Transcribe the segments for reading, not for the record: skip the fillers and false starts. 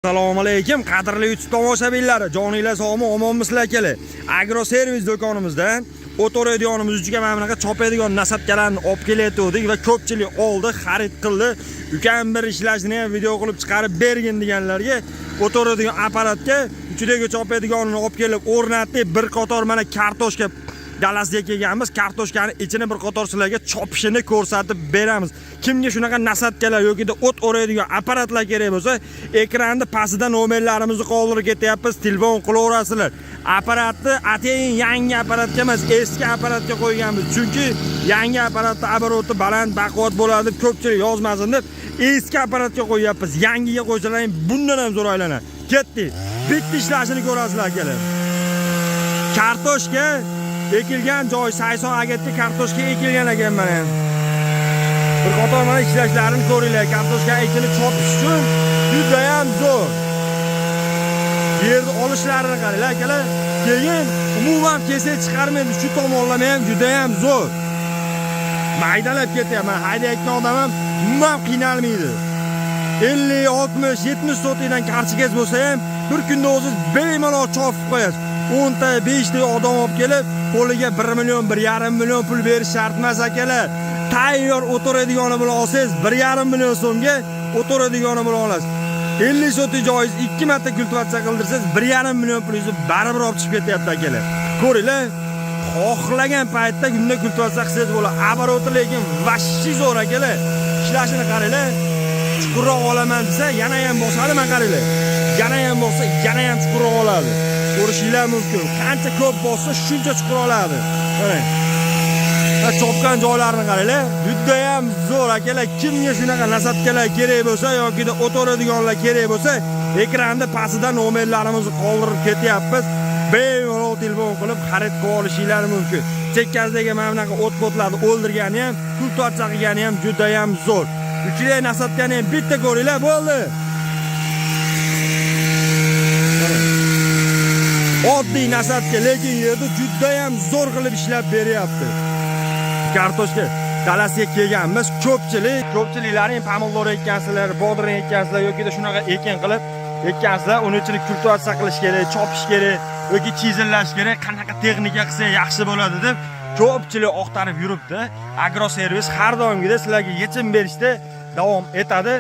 Assalomu alaykum, qadrli YouTube tomoshabinlari. Joninglar sog'mi, omonmisizlar, akalar? Agro servis do'konimizdan o'toradiganimiz uchiga mana bunaqa chopadigan насадка larni olib kelayotgandik va ko'pchilik oldi, xarid qildi. Ukam, bir ishlashini ham video qilib chiqarib bergin deganlarga o'toradigan apparatga uchidagi chopadiganini olib kelib o'rnatdik. Bir qator mana kartoshka dalasiga kelganmiz. Kartoshkani ichini bir qator sizlarga chopishini ko'rsatib beramiz. Kimga shunaqa насадка lar yoki o't o'raydigan apparatlar kerak bo'lsa, ekranda pastida nomerlarimizni qoldirib ketyapmiz, telefon qilaverasizlar. Apparatni atayin yangi apparatga emas, eski apparatga qo'yganmiz. Chunki yangi apparatni оборот i baland, baquvvat bo'ladi deb ko'pchilik yozmasin deb eski apparatga qo'yyapmiz. Yangiga qo'ysalaring, bundan ham zo'r aylanadi. Ketdik. Bitta ishlashini ko'rasizlar, akalar. Kartoshka ekilgan joy 80 agatga kartoshka ekilgan ekan mana. Bir qator mana ishlashlarini ko'ringlar. Kartoshka ichini chopish uchun juda ham zo'r. Yerni olishlarini qaranglar, akalar. Keyin umuman kesak chiqarmaydi. Shu tomonlama ham juda ham zo'r. Maydalab ketyapti. Mana haydayotgan odam ham umuman qiynalmaydi. 50, 60, 70 sotikdan kartoshkangiz bo'lsa ham, bir kunda o'zingiz bemalol chopib qo'yasiz. 10 ta, 5 ta odam olib kelib, qo'liga 1 million, 1,5 million pul berish shart emas, akalar. Tayyor o'tiradigani bilan olsangiz, 1,5 million so'mga o'tiradigani bilan olasiz. 50 sotik joyingiz 2 marta kultivatsiya qildirsangiz, 1,5 million pulingizni baribir olib chiqib ketyapti, akalar. Ko'ringlar, xohlagan paytda bunda kultivatsiya qilsangiz bo'ladi. Оборот i lekin вообще zo'r, akalar. Ishlashini qaranglar. Chuqurroq olaman desa, yana ham bosadi, mana qaranglar. Yana ham bossa, yana ham chuqurroq oladi. Ko'rishinglar mumkin. Qancha ko'p bossa, shuncha chuqur oladi. Qarang. Ha, chopgan joylarini qaranglar. Judayam zo'r, akalar. Kimga shunaqa насадка lar kerak bo'lsa yoki o'tiradiganlar kerak bo'lsa, ekranda pastida nomerlarimizni qoldirib ketyapmiz. Bemalol telefon qilib xarid qilib olishinglar mumkin. Chekkasidagi mana bunaqa o't-potlarni o'ldirgani ham, kultivatsiya qilgani ham judayam zo'r. Uchida насадка ni ham bitta ko'ringlar, bo'ldi. Qarang. Oddiy насадка, lekin yerda judayam zo'r qilib ishlab beryapti. Kartoshka dalasiga kelganmiz. Ko'pchiliklaring pomidor ekkansizlar, bodring ekkansizlar yoki shunaqa ekin qilib ekkansizlar, uni ichini kultivatsiya qilish kerak, chopish kerak yoki chizillash kerak, qanaqa texnika qilsa yaxshi bo'ladi deb ko'pchilik oqtarib yuribdi. Agroservis har doimgidek sizlarga yechim berishda davom etadi.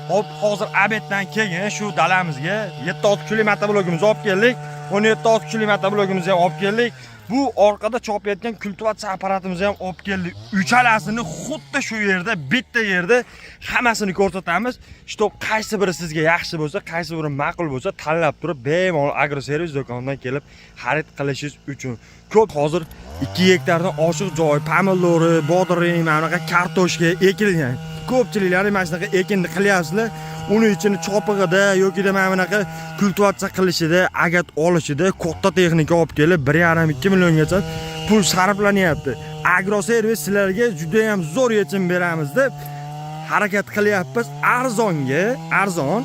Hop, hozir обед dan keyin shu dalamizga 7-6 kuchli motoblokimizni olib keldik. 17-6 kuchli motoblokimizni ham olib keldik. Bu orqada chopayotgan kultivatsiya apparatimizni ham olib keldik. Uchalasini xuddi shu yerda, bitta yerda hammasini ko'rsatamiz. Чтоб qaysi biri sizga yaxshi bo'lsa, qaysi biri ma'qul bo'lsa, tanlab turib bemalol agroservis do'konidan kelib xarid qilishingiz uchun. Ko'p hozir 2 gektardan oshiq joy pomidori, bodring, mana bunaqa kartoshka ekilgan. Ko'pchiliklar mana shunaqa ekinni qilyapsizlar. Uni ichini chopig'ida yoki mana bunaqa kultivatsiya qilishida, agat olishida katta texnika olib kelib 1,5-2 milliongacha pul sarflanyapti. Agroservis sizlarga juda ham zo'r yechim beramiz deb harakat qilyapmiz. Arzonga, arzon,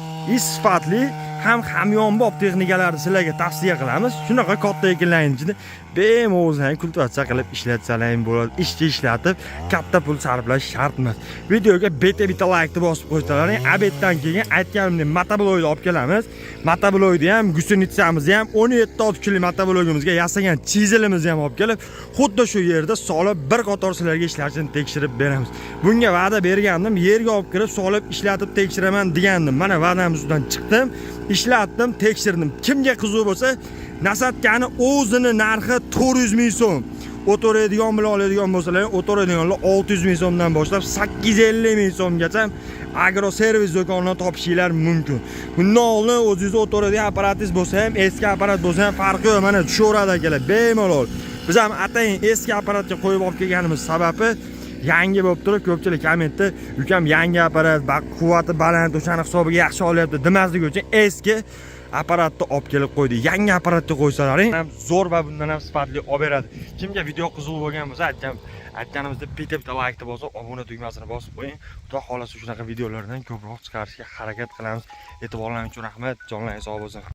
sifatli ham hamyonbop texnikalarni sizlarga tavsiya qilamiz. Shunaqa katta ekinlarning ichida bemalol o'zlaring kultivatsiya qilib ishlatsalaring bo'ladi. Ishchi ishlatib katta pul sarflash shart emas. Videoga bitta bitta laykni bosib qo'ysalaring, обед dan keyin aytganimdek motoblokni olib kelamiz. Motoblokni ham, гусеница mizni ham, 17 kuchli motoblokimizga yasagan chizelimizni ham olib kelib, xuddi shu yerda solib bir qator sizlarga ishlashini tekshirib beramiz. Bunga va'da bergandim, yerga olib kirib solib ishlatib tekshiraman degandim. Mana va'dam ustidan chiqdim, ishlatdim, tekshirdim. Kimga qiziq bo'lsa, насадка ni o'zini narxi 400 ming so'm. O'tiradigan bilan oladigan bo'lsalar, o'tiradiganlar 600 ming so'mdan boshlab 850 ming so'mgacha agroservis do'konidan topishinglar mumkin. Bundan oldin o'zingizni o'tiradigan apparatingiz bo'lsa ham, eski apparat bo'lsa ham farqi yo'q, mana tushaveradi, akalar, bemalol. Biz ham atayin eski apparatga qo'yib olib kelganimiz sababi, yangi bo'lib turib ko'pchilik kommentda "Ukam, yangi apparat, quvvati baland, o'shani hisobiga yaxshi olyapti" demasligi uchun eski apparatni olib kelib qo'ydik. Yangi apparatga qo'ysalaring ham zo'r va bundan ham sifatli olib beradi. Kimga video qiziq bo'lgan bo'lsa, aytganimizdek bitta bitta laykni bosib, obuna tugmasini bosib qo'ying. Xudo xohlasa, shunaqa videolardan ko'proq chiqarishga harakat qilamiz. E'tiborlaring uchun rahmat, jonlaringiz sog' bo'lsin.